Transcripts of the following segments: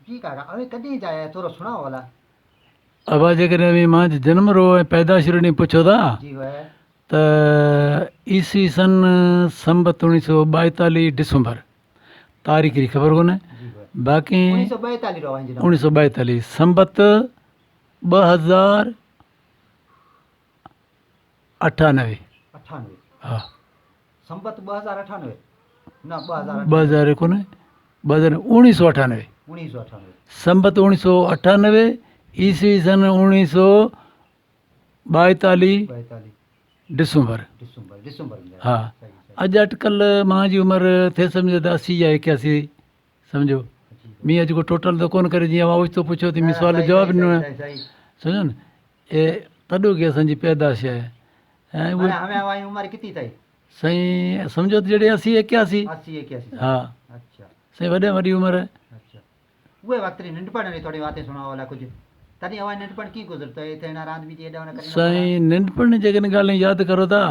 ٺيڪ آ اوهين ڪڏهن جا آيا ٿورو سڻاء ڀلا. ابا جيڪڏهن اوهين مانجهه جنم رو ۽ پيدائش رو ڏينهن پڇو ٿا ته عيسوي سن سنبت اوڻيهه سو ٻائيتاليهه ڊسمبر تاريخ ري خبر ڪونهي باقي اوڻيهه سو ٻائيتاليهه سنبت 2098 ها سنبت 2098 نه 2000 ڪونهي 1998 سنبت 1998 عيسوي سن 1942 ڊسمبر ها اڄ اٽڪل مان جي عمر ٿي سمجهو ته 80 يا 81 سمجهو مين اڄ کو ٽوٽل ته ڪونه ڪري جيئن اوهان اوچتو پڇيو ته مين سوال جو جواب ڏنو آهي سمجهو نه اي تڏوڪي اسان جي پيدائش آهي ۽ اهي عمر ڪتي اٿئي سائين سمجهو ته جهڙي 80 81 80 81 ها اچھا سائين وڏي وڏي عمر اچھا اهي وقت ري ننڍپڻ ري ٿوري واتي سڻاو الا ڪجهه تڏهن اوهان ننڍپڻ ڪي گذرتو هي هن راند به ايڏا نه ڪري سائين ننڍپڻ جيڪڏهن ڳالهه ياد ڪرو ٿا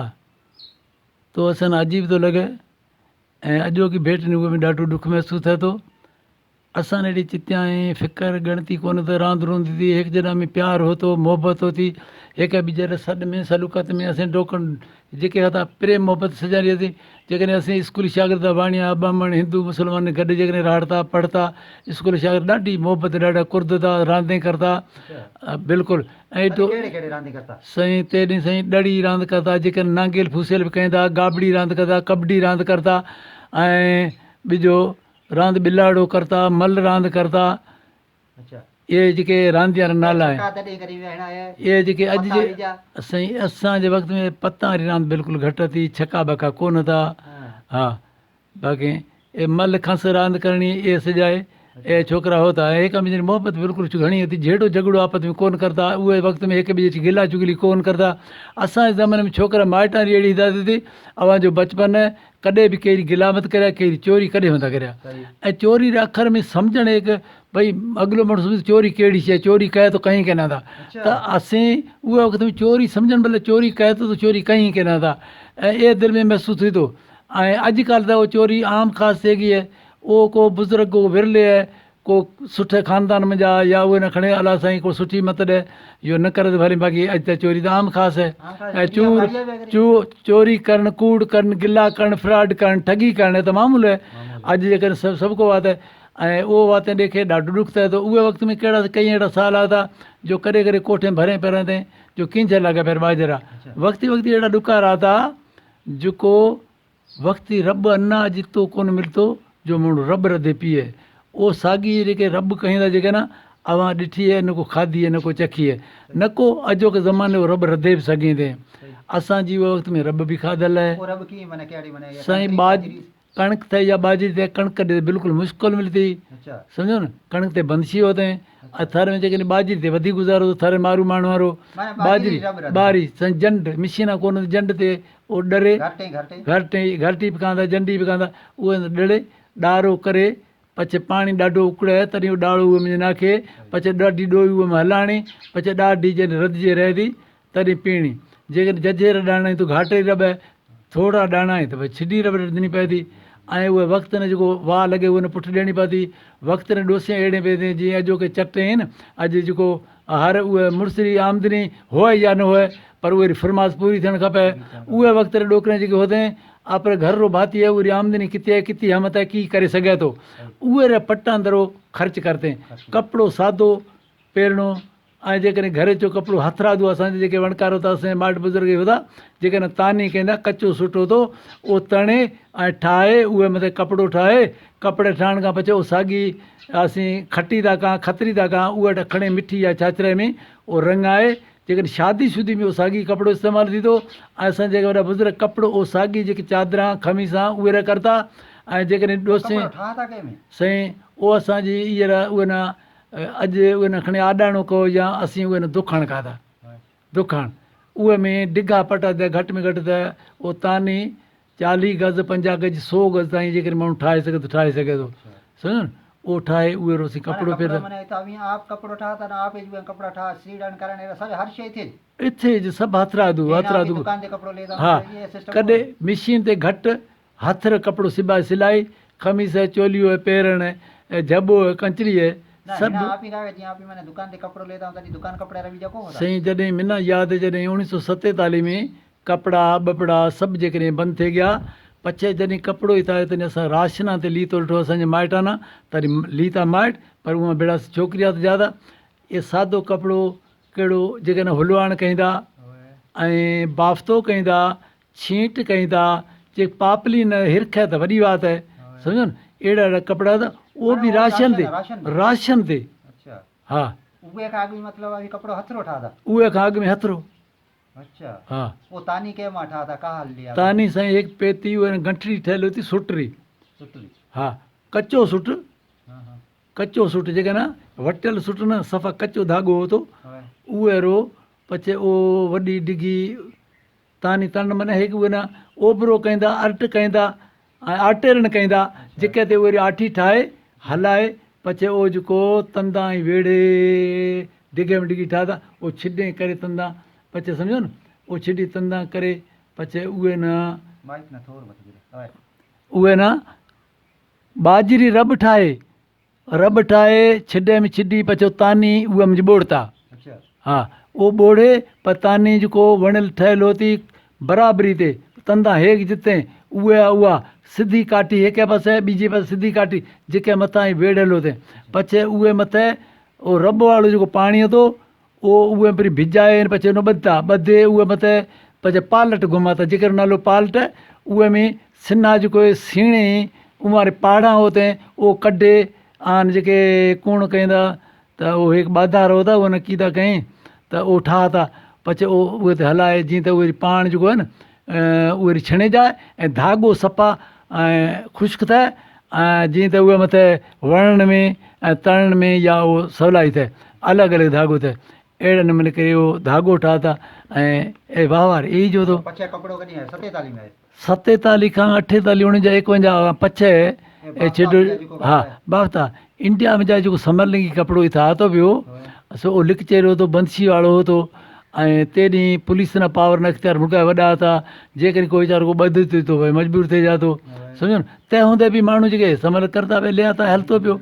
تو اسان عجيب ٿو لڳي ۽ اڄوڪي ڀيٽ ۾ اهي ۾ ڏاڍو ڏک محسوس ٿئي ٿو. اسان اهڙي چتيا ۽ فڪر ڳڻتي ڪونه ته راند روند ٿي، هڪ جڏا ۾ پيار هو ٿو، محبت هو ٿي، هڪ ٻئي جي سڏ ۾ سلوڪت ۾ اسين ڊوڪڻ جيڪي هتا پريم محبت سجاري اسين جيڪڏهن اسين اسڪولي شاگرد واڻيا ٻامڻ هندو مسلمان گڏ جيڪڏهن راڙتا پڙهتا اسڪولي شاگرد ڏاڍي محبت ڏاڍا قرد ٿا راندين ڪرتا بلڪل ۽ ڪهڙي ڪهڙي راندين ڪرتا؟ سائين تي ڏينهن سائين ڏڙي راند ڪرتا جيڪڏهن نانگيل ڦوسيل به ڪئين ٿا گابڙي راند ڪرتا ڪٻڊي راند ڪرتا ۽ ٻجو راند ٻلاڙو ڪرتا مل راند ڪرتا اهي جيڪي راندين جا نالا آهن اهي جيڪي اڄ جي سائين اسان جي وقت ۾ پتان واري راند بلڪل گهٽ ٿي ڇڪا ٻڪا ڪونه ٿا ها باقي اي مل کنس راند ڪرڻي اي سجائي اي ڇوڪرا هو ته هڪ ٻئي جي محبت بلڪل گهڻي هتي جهيڙو جهڳڙو آپت ۾ ڪون ڪرتا اهي وقت ۾ هڪ ٻئي جي گلا چغلي ڪون ڪرتا اسان جي زماني ۾ ڇوڪرا مائٽان جي اهڙي هدايت هتي اوهان جو بچپن ڪڏهن به ڪهڙي گلامت ڪريا ڪهڙي چوري ڪڏهن نٿا ڪريا ۽ چوري ري اکر ۾ سمجهڻ هڪ ڀئي اڳلو ماڻهو سمجهي چوري ڪهڙي شي چوري ڪئي ته ڪئين ڪين ٿا ته اسين اهي وقت ۾ چوري سمجهڻ بدلي چوري ڪئي ته چوري ڪئين ڪين ٿا ۽ اي دل ۾ محسوس ٿي ٿو ۽ اڄ ڪالهه ته اهو چوري عام خاص ٿي گئي آهي اهو ڪو بزرگ ڪو ورلي آهي ڪو سٺي خاندان منجهه آهي يا اهي نه کڻي الله سائين ڪو سٺي مت ڏي اهو نه ڪري ته ڀلي باقي اڄ ته چوري ته عام خاص آهي ۽ چور چو چوري ڪرڻ ڪوڙ ڪرڻ گلا ڪرڻ فراڊ ڪرڻ ٺڳي ڪرڻ هي ته معمول آهي اڄ جيڪڏهن سڀ سڀ ڪو وات آهي ۽ اهو وات ڏيکي ڏاڍو ڏک ٿئي ٿو اهي وقت ۾ ڪهڙا ڪئين اهڙا سال آيا ٿا جو ڪڏهن ڪڏهن ڪوٺين ڀرين پيرن تي جو ڪينجهر لڳا پير ٻاجهرا وقتي وقتي اهڙا ڏڪار آتا جيڪو وقتي رٻ اناج اتو ڪونه ملتو جو ماڻهو رٻ رڌي پيئي. او ساڳي جيڪي رٻ ڪهيندا جيڪي نه اوهان ڏٺي اهي نه ڪو کاڌي اهي نه ڪو چکي اهي نه ڪو اڄوڪي زماني جو رٻ رڌي به سگهين ٿي. اسان جي اهي وقت ۾ رٻ به کاڌل اهي. سائين ٻاج ڪڻڪ ٿئي يا ٻاجهري ٿئي ڪڻڪ ڏي بلڪل مشڪل ملتي سمجهو نه ڪڻڪ تي بندشي هوتين ۽ ٿر ۾ جيڪڏهن ٻاجهري تي وڌيڪ گذارو ته ٿر مارو ماڻهو وارو ٻاجهري ٻاري سائين جنڊ مشينا ڪونه جنڊ تي او ڏري گهرٽي گهرٽي به ڪاندا جنڊي به ڪاندا اهي ڏڙي ڏارو ڪري پڇي پاڻي ڏاڍو اڪڙي تڏهن اهو ڏاڙو اهي منجهه ناکي پڇي ڏاڍي ڏوئي اهي ۾ هلاڻي پڇي ڏاڍي جڏهن رڌجي رهي ٿي تڏهن پيڻي جيڪڏهن ججهي را ڏاڻا آهن ته گهاٽي رٻ ٿورا ڏاڻا آهن ته ڀئي ڇڊي رٻ رڌڻي پئي ٿي ۽ اهي وقت نه جيڪو واهه لڳي اهي نه پٺ ڏيڻي پئي ٿي وقت نه ڏوسين اهڙي پئي ٿي جيئن اڄوڪي چٽ آهن اڄ جيڪو هر اهي مڙس جي آمدني هئي يا نه هئي پر اهي ري فرماس پوري ٿيڻ کپي اهي وقت ري ڏوڪرين جيڪي هوتين آپري گهر رو ڀاتي اهي ري آمدني ڪتي آهي ڪتي همت آهي ڪي ڪري سگهي ٿو اهي ري پٽاندرو خرچ ڪرتين ڪپڙو سادو پهرڻو ۽ جيڪڏهن گهر جو ڪپڙو هٿرادو اسان جي جيڪي وڻڪار هتا اسان جي مائٽ بزرگ هتا جيڪڏهن تاني ڪندا ڪچو سٽو ٿو اهو تڻي ۽ ٺاهي اهي مٿي ڪپڙو ٺاهي ڪپڙي ٺاهڻ کان پڇي اهو ساڳي اسين کٽي ٿا ڪان کتري ٿا ڪان اهي ڏکڻي مٺي يا ڇاڇري ۾ اهو رڱائي جيڪڏهن شادي شودي ۾ اهو ساڳي ڪپڙو استعمال ٿي ٿو ۽ اسان جيڪي وڏا بزرگ ڪپڙو اهو ساڳي جيڪي چادران خميسان اهي را ڪرتا ۽ جيڪڏهن ڏوسين سائين اهو اسان جي اهي را اهي نه اڄ اهي نه کڻي آڏاڻو ڪئو يا اسين اهي نه دکڻ کاڌا دکڻ اهي ۾ ڊگها پٽ ته گهٽ ۾ گهٽ ته اهو تاني 40 گز 50 گز 100 گز تائين جيڪڏهن ماڻهو ٺاهي سگهي ته ٺاهي سگهي ٿو سمجهو نه اهو ٺاهي اهي روسي ڪپڙو پير اٿي جو سڀ هٿرادو هٿرادو ها ڪڏهن مشين تي گهٽ هٿ ر ڪپڙو سبائي سلائي، قميص ۽ چوليو ۽ پهرڻ ۽ جهٻو ۽ ڪنچري ۽ سڀ. سائين جڏهن منا ياد جڏهن اوڻيهه سو ستيتاليهه ۾ ڪپڙا ٻپڙا سڀ جيڪڏهن بند ٿي گيا پڇي جڏهن ڪپڙو ئي ٿا تڏهن اسان راشنا تي ليتو ڏٺو اسان جي مائٽانا تڏهن ليتا مائٽ پر اها بيڙا ڇوڪريا ته زياده اي سادو ڪپڙو ڪهڙو جيڪڏهن هلواڻ ڪهيندا ۽ بافتو ڪهيندا ڇينٽ ڪهيندا چي پاپلي نه هرک ته وڏي وات آهي سمجهو نه اهڙا اهڙا ڪپڙا ته اهو به راشن تي راشن تي ها اهي کان اڳ ۾ مطلب اوهين ڪپڙو هٿرو ٺاهدا اهي کان اڳ ۾ هٿرو اچھا ها او تاني ڪنهن مان ٺاهدا ڪا حال ليا تاني سائين هڪ پيتي اهي گنٺڙي ٺهيل هوتي سٽري سٽري ها ڪچو سٽ ڪچو سٽ جيڪي نه وٽيل سٽ نه صفا ڪچو ڌاڳو هو ٿو اهي رو پڇي او وڏي ڊگهي تاني تڻ من هڪ اهي نه اوبرو ڪيندا ارٽ ڪيندا ۽ آٽيرڻ ڪيندا جيڪي تي اهي آٺي ٺاهي هلائي پڇي او جيڪو تندا ۽ ويڙهي ڊگهي ۾ ڊگهي ٺاهدا او ڇڏي ڪري تندا پڇي سمجهو نه او ڇڏي تندا ڪري پڇي اهي نه اهي نه ٻاجهري رٻ ٺاهي، رٻ ٺاهي ڇڏي ۾ ڇڏي پڇو تاني اها منهنجي ٻوڙتا ها اهو ٻوڙي پر تاني جيڪو وڻيل ٺهيل هو ٿي برابري تي تندا هيڪ جتي اها اها سڌي ڪاٺي هڪ پاسي ٻيجي پاسي سڌي ڪاٺي جيڪي مٿان هي ويڙهيل هو ٿي پڇي اهي مٿي اهو رٻ وارو جيڪو پاڻي هو ٿو اهو اهي پري ڀڄائي ۽ پڇي ان ٻڌتا، ٻڌي اهي مٿي پڇي پالٽ گهماتا، جيڪر نالو پالٽ اهي ۾ سنها جيڪو سيڻي اونواري پاڙان هو تين اهو ڪڍي آن جيڪي ڪوڻ ڪيندا ته اهو هيڪ ٻاڌار هو ته اهو نه ڪيتا ڪئين ته اهو ٺاهه ٿا پڇي اهو اهي تي هلائي جيئن ته اهي پاڻ جيڪو آهي نه اهي ڇڻي جائي ۽ ڌاڳو صفا ۽ خشڪ ٿئي ۽ جيئن ته اهي مٿي وڻڻ ۾ ۽ تڻڻ ۾ يا اهو سولائي ٿئي الڳ الڳ ڌاڳو ٿئي اهڙي نموني ڪري اهو ڌاڳو ٺاهتا ۽ اي واهه وار اي جو تو پڇي ڪپڙو ڪڏهن آيو ستيتاليهه ۾ آيو. ستيتاليهه کان اٺيتاليهه اڻونجاهه ايڪونجاهه کان پڇي اي ڇڏ ها بافتا انڊيا ۾ جا جيڪو سمرلنگي ڪپڙو اٿا آتو پيو سو اهو لڪچي رهيو ٿو بندشي واڙو هو ٿو ۽ تي ڏينهن پوليس نه پاور نه اختيار ملڪ جا وڏا هتا جيڪڏهن ڪو ويچارو ڪو ٻڌ ٿي ٿو پئي مجبور ٿي جا ٿو سمجھو نه تنهن هوندي به ماڻهو جيڪي سمل ڪرتا پئي ليا ٿا هلتو پيو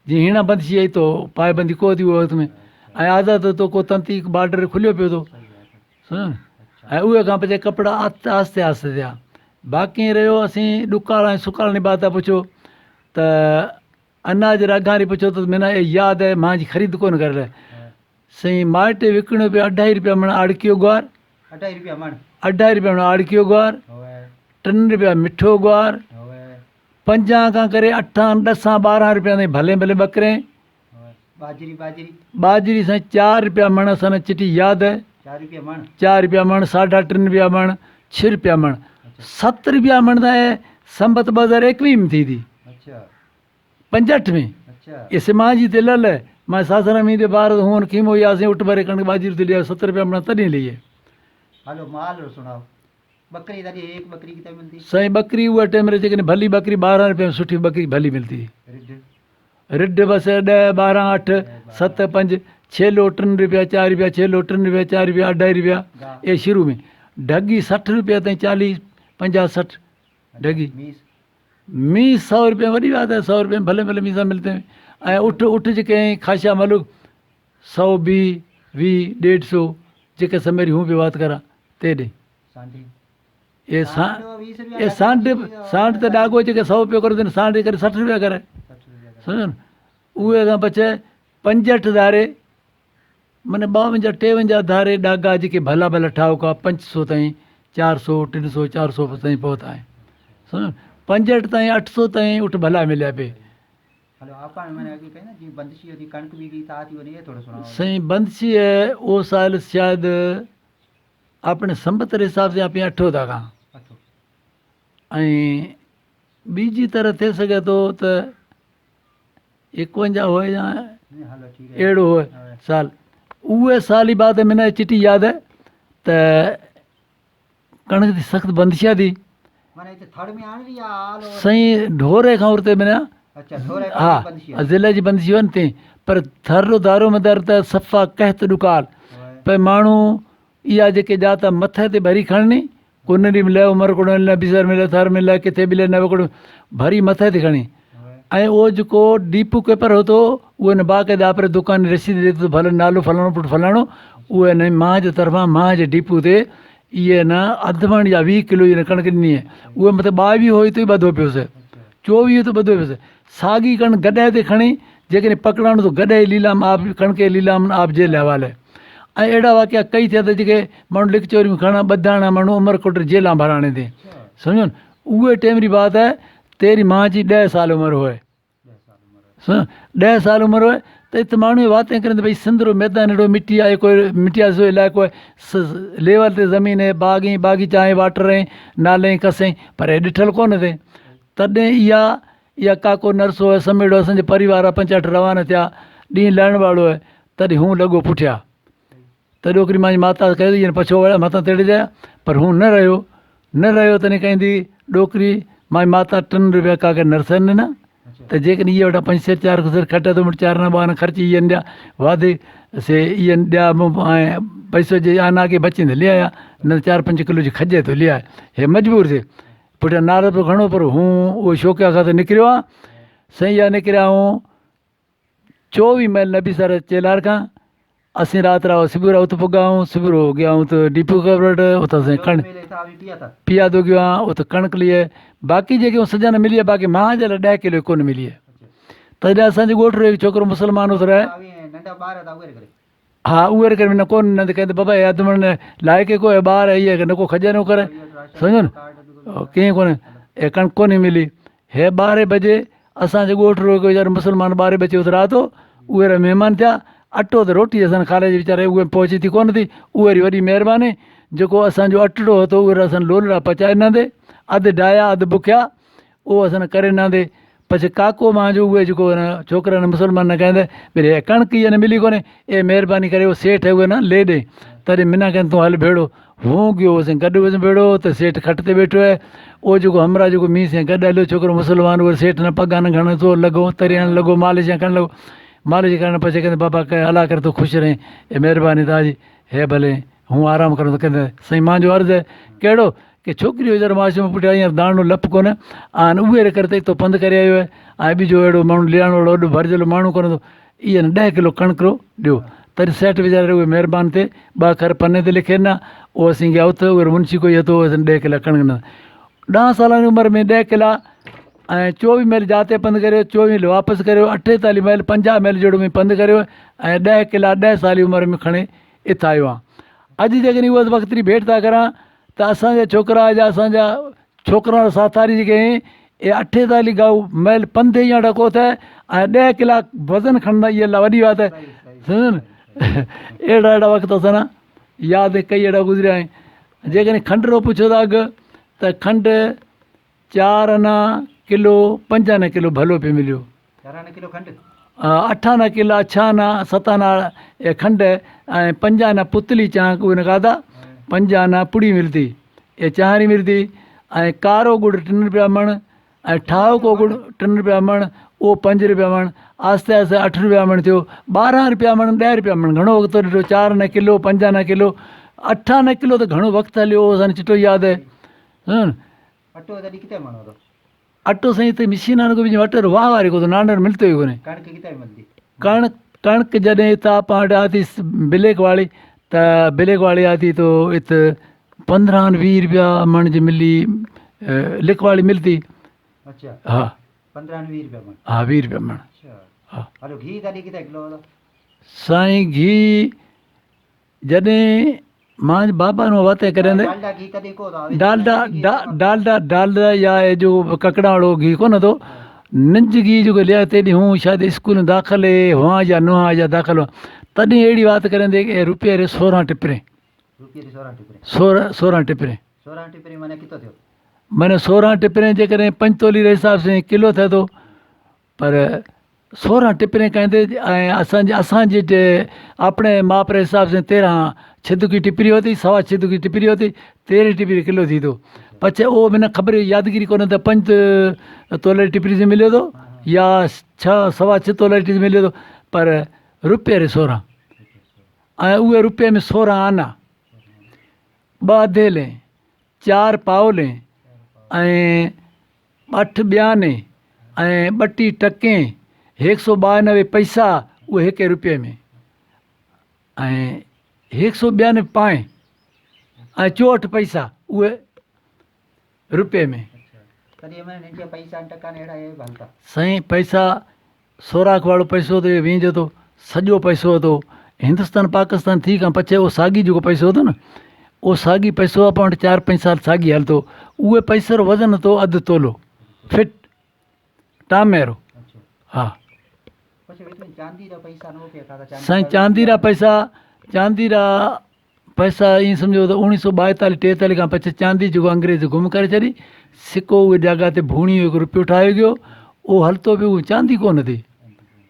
جي هيڻا بندشي آئي تو پائي بندي ڪو ٿي وقت ۾ ۽ آزاد تو ڪو تنتي بارڊر کليو پيو ٿو سمجھو نه ۽ اهي کان پڇي ڪپڙا آهستي آهستي آهستي ٿيا باقي رهيو اسين ڏڪار ۽ سڪار ني بات پڇو ته اناج راگهاري پڇيو ته منا اي ياد اي مان جي خريد ڪونه ڪريل اي. سائين مائٽ وڪڻيو پيو اڍائي رپيا مڻ آڙڪيو گوار. اڍائي رپيا مڻ. اڍائي رپيا مڻ آڙڪيو گوار. ٽن رپيا مٺو گوار. پنجاهه کان ڪري اٺان ڏسان ٻارهن رپيا تائين ڀلين ڀلين ٻڪرين. ٻاجهري ٻاجهري. ٻاجهري سائين چار رپيا مڻ اسان نه چٽي ياد اي. چار رپيا مڻ. چار رپيا مڻ ساڍا ٽن رپيا مڻ ڇهه رپيا مڻ ست رپيا مڻ تائين سنبت 2021 ۾ ٿي ٿي. اڇا. 65 ۾ اي سمان جي تي لل مان ساسر امين تي بار هون کيمو ياسين اٺ ڀري ڪڻڪ ٻاجهري تي ليا 70 رپيا مڻ تڏهن ليئي. هلو مال رو سڻاو ٻڪري تڏهن هيڪ ٻڪري ڪٿي ملتي. سائين ٻڪري اها ٽيم ري جيڪڏهن ڀلي ٻڪري 12 رپيا ۾ سٺي ٻڪري ڀلي ملتي. رڍ. رڍ بس 10 12 8 7 5 ڇيلو 3 رپيا 4 رپيا ڇيلو 3 رپيا 4 رپيا اڍائي رپيا اي شروع ۾ ڍڳي 60 رپيا تائين 40 50 60 ڍڳي. مينهن سئو روپيه وڏي بات آهي سئو روپيه ۾ ڀلي ڀلي مينهن ملتي هين ۽ اٺ اٺ جيڪي آهن خاشا ملوڪ سئو بيهه ويهه ڏيڍ سئو جيڪي سميري هون پيو بات ڪران تي ڏي اي اي سانڍ سانڍ ته ڏاگو جيڪي سئو روپيو ڪري سانڍ ڪري سٺ روپيا ڪري سمجھو نه اهي کان پڇي پنجهٺ ڌاري من ٻاونجاهه ٽيونجاهه ڌاري ڏاگا جيڪي ڀلا ڀلا ٺاهوڪا پنج سو تائين چار سو ٽن سو چار سو تائين پهتا آهن سمجهو پنجهٺ تائين اٺ سو تائين اٺ ڀلا مليا پئي. سائين بندشي او سال شايد اپني سنبت ري حساب سي اپي اٺو ٿا کان ۽ ٻيجي طرح ٿي سگهي ٿو ته ايڪونجاهه هو يا اهڙو هو سال اهي سال جي بات منا چٽي ياد آهي ته ڪڻڪ جي سخت بندشا ٿي سائين ڍوري کان ارتي منا ها ضلع جي بندشي هئي تي پر ٿر رو دارو مدار ته صفا قحط ڏڪال پر ماڻهو اها جيڪي جات مٿي تي ڀري کڻني ڪنري ملي عمر ڪوٽ ملي بيسر ملي ٿر ملي ڪٿي ملي نوڪڙ ڀري مٿي تي کڻي ۽ اهو جيڪو ڊيپو ڪيپر هو اهو هن باقاعده آپري دڪان جي رسيد ڏئي ٿو ڀلي نالو فلاڻو پٽ فلاڻو اهو هن مان جي طرفان مان جي ڊيپو تي اهي نه اڌ مڻ يا 20 ڪلو جي ڪڻڪ ڏني آهي اهو مطلب 22 هو ته ٻڌو پيوس 24 ته ٻڌو پيوس ساڳي ڪڻڪ گڏهه تي کڻي جيڪڏهن پڪڙاڻو ته گڏهه جي ليلام آپ ڪڻڪ جي ليلام آپ جيل حوالي ۽ اهڙا واقعا ڪئي ٿيا ته جيڪي ماڻهو لڪ چوري ۾ کڻا ٻڌاڻا ماڻهو عمرڪوٽ جيلان ڀراڻي تي سمجھو اهي ٽيم جي بات آهي تيري ماء جي 10 سال عمر هئي. 10 سال عمر هئي ته ات ماڻهو واتين ڪرن ته ڀئي سنڌ رو ميدان اهڙو مٽي آهي ڪوئي مٽي جو علائقو آهي ليول تي زمين آهي باغ ۽ باغيچا ۽ واٽر ۽ نالي ۽ ڪس ۽ پر هي ڏٺل ڪونه ٿي تڏهن اها اها ڪاڪو نرسو ۽ سميڙو اسان جي پريوار جا پنج اٺ روانا ٿيا ڏينهن لهڻ وارو آهي تڏهن هو لڳو پٺيان ته ڏوڪري مانجي ماتا ڪيو ته پڇو وڙ متان تڙ جا پر هو نه رهيو نه رهيو تڏهن ڪهندي ڏوڪري مانجي ماتا ٽن روپيا ڪاڪي نرسن ڏنا ته جيڪڏهن اهي وٽان پنج سير چار سير کٽ ته مون چار آنا ٻه آنا خرچ اهن ڏيا واڌي سي اهن ڏيا ۽ پئسو جي آنا کي بچين ته لي آيا نه ته چار پنج ڪلو جي کجي ته لي آيا هي مجبور ٿي پٺيان نعرو پيو کڻو پر هو اهو شوقيا کان ته نڪريو آ سائين اها نڪريا هون 24 ميل نبي سر چيلار کان اسين رات را صبح را ات پڳا آهيون صبح رو گيا آهيون ته ڊيپو وٽ اتان سين ڪڻ پيادو گيو آهيان ات ڪڻڪ لئي باقي جيڪي سڄا نه ملي باقي مان جي لاء 10 ڪلو ڪونه ملي تڏهن اسان جي ڳوٺ رو هڪ ڇوڪرو مسلمان ات رهي ها اهي ري ڪري نه ڪون نه ڪهندي بابا هي اڌ مڻ لائق ڪو هي ٻار هي نه ڪو کجي نه ڪري سمجھو نه ڪيئن ڪونه هي ڪڻڪ ڪونه ملي هي ٻارهين بجي اسان جي ڳوٺ رو هڪ ويچارو مسلمان ٻارهين بجي ات رات اهي را مهمان ٿيا اٽو ته روٽي اسان کارائي جي ويچاري اهي پهچي ٿي ڪونه ٿي اهي ري وڏي مهرباني جيڪو اسان جو اٽڙو هتو اهي را اسان لولڙا پچائي ڏنادي اڌ ڊايا اڌ بکيا اهو اسان ڪري ناندي پڇ ڪاڪو مان جو اهي جيڪو ان ڇوڪرن مسلمان نه ڪهندي ڀلي هي ڪڻڪ ئي نه ملي ڪونهي اي مهرباني ڪري اهو سيٺ اهي نه لي ڏي تڏهن منا ڪهن تون هل ڀيڙو هون گيو هوسين گڏ هوسين ڀيڙو ته سيٺ کٽ تي ويٺو آهي اهو جيڪو همراهه جيڪو مينهن سين گڏ هليو ڇوڪرو مسلمان اهو سيٺ نه پڳا نه کڻڻ زور لڳو تري هڻڻ لڳو مالش ڪرڻ لڳو مالش ڪرڻ پڇي ڪهندي بابا الله ڪري تون خوش رهين اي مهرباني تان جي هي ڀلي هون آرام ڪرڻ ته ڪندي سائين مانجو عرض آهي ڪهڙو ڪي ڇوڪري هجي ته معاشري ۾ پٺيان هينئر داڻو لپ ڪونه آهن اهي ري ڪري ته پنڌ ڪري آيو آهي ۽ ٻيجو اهڙو ماڻهو لياڻ وارو اڏ ڀرجيل ماڻهو ڪونه ٿو اهي نه 10 ڪلو ڪڻڪ رو ڏيو تڏهن سيٺ ويچاري اهي مهربان ٿي ٻه اکر پني تي لکي ڏنا اهو اسين گيا اٿ اهي منشي ڪوئي هٿو اسين 10 ڪلا ڪڻڪ ڏنا 10 سالن جي عمر ۾ 10 ڪلا ۽ 24 ميل جاتي پنڌ ڪريو 24 ميل واپس ڪريو 48 ميل 50 ميل جهڙو ۾ پنڌ ڪريو ۽ 10 ڪلا 10 سال جي عمر ۾ کڻي ات آيو آهيان اڄ جيڪڏهن اهو وقت جي ڀيٽ ٿا ڪران ته اسان جا ڇوڪرا يا اسان جا ڇوڪرا ساٿاري جيڪي آهن اهي 48 گائو ميل پنڌ ئي اڙا ڪو ٿي ۽ 10 ڪلاڪ وزن کڻندا اها لا وڏي بات آهي سمجهو نه اهڙا اهڙا وقت اسان ياد ڪئي اهڙا گذريا آهن جيڪڏهن کنڊ رو پڇو ٿا اگهه ته کنڊ چار آنا ڪلو پنج آنا ڪلو ڀلو پئي مليو. چار آنا ڪلو کنڊ؟ اٺ آنا ڪلا ڇهه آنا ست آنا کنڊ ۽ پنج آنا پتلي چانهه اهي نه کاڌا پنج آنا پڙي ملتي اي چانهري ملتي ۽ ڪارو ڳڙ ٽن روپيا مڻ ۽ ٺاهوڪو ڳڙ ٽن روپيا مڻ اهو پنج روپيا مڻ آهستي آهستي اٺ روپيا مڻ ٿيو 12 روپيا مڻ 10 روپيا مڻ گهڻو وقت ڏٺو چار آنا ڪلو پنج آنا ڪلو اٺ آنا ڪلو ته گهڻو وقت هليو اسان کي چٽو ياد آهي. اٽو تڏي ڪٿي مڻو ٿو؟ اٽو سائين هتي مشين آن ڪو وڃي اٽو واهه واري ڪو نانڊر ملتو ئي ڪونهي. ڪڻڪ ڪٿي ملدي؟ ڪڻڪ ڪڻڪ جڏهن هتان پاڻ آتي بليڪ واڙي ته بليڪ واڙي آتي تو ات 15 20 روپيا مڻ جي ملي لک واڙي ملتي. اچھا ها 15 20 روپيا مڻ. ها 20 روپيا مڻ. اچھا ها هلو گهي تڏي ڪٿي ڪلو هلو؟ سائين گهي جڏهن مان بابا نو واتي ڪريندي ڊالڊا ڊالڊا ڊالڊا يا اي جو ڪڪڙا وارو گيهه ڪونه ٿو نج گيهه جيڪو ليا تيڏي هون شايد اسڪول ۾ داخل هئا يا نه هئا يا داخل هئا تڏهن اهڙي وات ڪريندي اي روپيه ري 16 ٽپري 16 ٽپري معنی 16 ٽپري جيڪڏهن پنج تولي ري حساب سان ڪلو ٿئي ٿو پر 16 ٽپرين ڪهندي ۽ اسان جي اسان جي اپڻي ماپ ري حساب سين 13 ڇدڪي ٽپري هوتي سوا ڇدڪي ٽپري هوتي 13 ٽپري ڪلو ٿي ٿو پڇي او منا خبر يادگيري ڪونه ته پنج تولي ٽپري سين مليو ٿو يا ڇهه سوا ڇهه تولي ٽپري مليو ٿو پر روپيه ري 16 ۽ اهي روپيه ۾ 16 آنا ٻه اڌيلي چار پاولي ۽ اٺ ٻياني ۽ ٻٽي ٽڪين هيڪ سو ٻانوي پئسا اهي هڪ روپئي ۾ ۽ هيڪ سو ٻيانوي پائين ۽ چوهٺ پئسا اهي روپئي ۾. سائين پئسا سوراخ وارو پئسو ته اهو وينجهه ٿو سڄو پئسو اٿو هندستان پاڪستان ٿي کان پڇي اهو ساڳي جيڪو پئسو اٿو نه اهو ساڳي پئسو اپان وٽ چار پنج سال ساڳي هلتو اهي پئسي رو وزن اٿو اڌ تولو فٽ ٽاميرو ها سائين چاندي را پئسا چاندي را پئسا ائين سمجهو ته اوڻيهه سو ٻائيتاليهه ٽيتاليهه کان پڇي چاندي جيڪو انگريز گم ڪري ڇڏي سڪو اهي جاگا تي ڀوڻي هڪ روپيو ٺاهيو گيو اهو هلتو پيو اهو چاندي ڪونه ٿي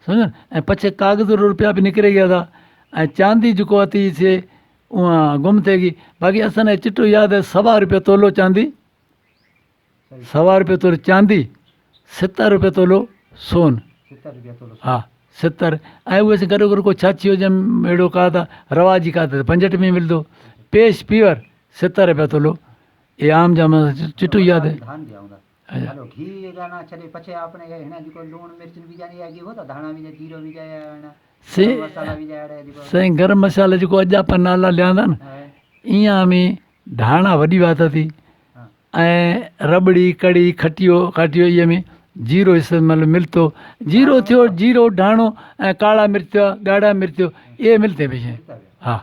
سمجهو ۽ پڇي ڪاغذ رو روپيا به نڪري گيا ٿا ۽ چاندي جيڪو اٿي سي اها گم ٿي گئي باقي اسان کي چٽو ياد آهي سوا روپيا تولو چاندي سوا روپيو تولو چاندي، ستر روپيا تولو سون. ها ستر ۽ اهي سين گڏو گڏ ڪو ڇاڇي هجن اهڙو ڪا ته رواجي ڪا ته پنجهٺ ۾ ملندو پيش پيور ستر روپيا تولو اهي عام جام چٽو ياد آهي. سائين گرم مصالحا جيڪو اڄ آپان نالا ليان ٿا نه ايئن ۾ ڌاڻا وڏي وات ٿي ۽ رٻڙي ڪڙي کٽيو کاٽيو ايء ۾ جيرو استعمال ملتو جيرو ٿيو جيرو ڍاڻو ۽ ڪاڙا مرچ ٿيا ڳاڙها مرچ ٿيو اهي ملتي پئي شيء ها